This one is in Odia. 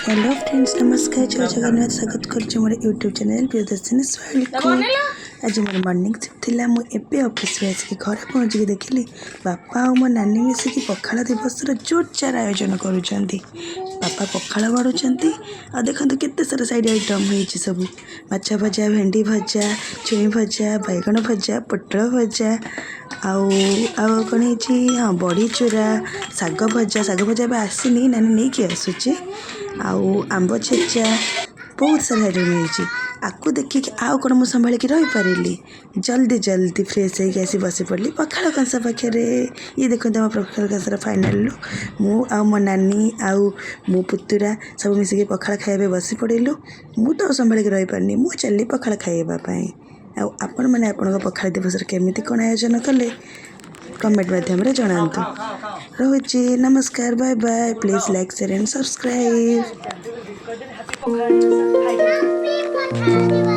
ହ୍ୟାଲୋ ଫ୍ରେଣ୍ଡସ୍, ନମସ୍କାର, ଜୟ ଜଗନ୍ନାଥ। ସ୍ୱାଗତ କରୁଛି ମୋର ୟୁଟ୍ୟୁବ୍ ଚ୍ୟାନେଲ୍ ପ୍ରିୟଦର୍ଶିନୀ ୱାର୍ଲ୍ଡକୁ। ଆଜି ମୋର ମର୍ଣ୍ଣିଂ ସିଫ୍ଟ ଥିଲା। ମୁଁ ଏବେ ଅଫିସରୁ ଆସିକି ଘରେ ପହଞ୍ଚିକି ଦେଖିଲି, ବାପା ଆଉ ମୋ ନାନୀ ମିଶିକି ପଖାଳ ଦିବସର ଜୋରଦାର ଆୟୋଜନ କରୁଛନ୍ତି। ବାପା ପଖାଳ ବାଢ଼ୁଛନ୍ତି ଆଉ ଦେଖନ୍ତୁ, କେତେ ସାରା ସାଇଡ଼୍ ଆଇଟମ୍ ହେଇଛି ସବୁ। ମାଛ ଭଜା, ଭେଣ୍ଡି ଭଜା, ଛୁଇଁ ଭଜା, ବାଇଗଣ ଭଜା, ପୋଟଳ ଭଜା ଆଉ ଆଉ କ'ଣ ହେଇଛି? ହଁ, ବଢ଼ି ଚୁରା, ଶାଗ ଭଜା। ଶାଗ ଭଜା ଏବେ ଆସିନି, ନାନୀ ନେଇକି ଆସୁଛି। ଆଉ ଆମ୍ବ ଛେଚା, ବହୁତ ସାରା ଆଇଟମ୍ ହେଇଛି। ଆକୁ ଦେଖିକି ଆଉ କ'ଣ ମୁଁ ସମ୍ଭାଳିକି ରହିପାରିଲି? ଜଲ୍ଦି ଜଲ୍ଦି ଫ୍ରେଶ୍ ହେଇକି ଆସି ବସି ପଡ଼ିଲି ପଖାଳ କଂସା ପାଖରେ। ଇଏ ଦେଖନ୍ତୁ, ଆମ ପଖାଳ କଂସାର ଫାଇନାଲ୍ ଲୁକ୍। ମୁଁ ଆଉ ମୋ ନାନୀ ଆଉ ମୋ ପୁତୁରା ସବୁ ମିଶିକି ପଖାଳ ଖାଇବା ପାଇଁ ବସି ପଡ଼ିଲୁ। ମୁଁ ତ ଆଉ ସମ୍ଭାଳିକି ରହିପାରିନି, ମୁଁ ଚାଲିଲି ପଖାଳ ଖାଇବା ପାଇଁ। ଆଉ ଆପଣମାନେ ଆପଣଙ୍କ ପଖାଳ ଦିବସରେ କେମିତି କ'ଣ ଆୟୋଜନ କଲେ, କମେଣ୍ଟ ମାଧ୍ୟମରେ ଜଣାନ୍ତୁ। ରହୁଛି, ନମସ୍କାର, bye bye. Please like, share and subscribe. Happy ପଖାଳ ଦିବସ।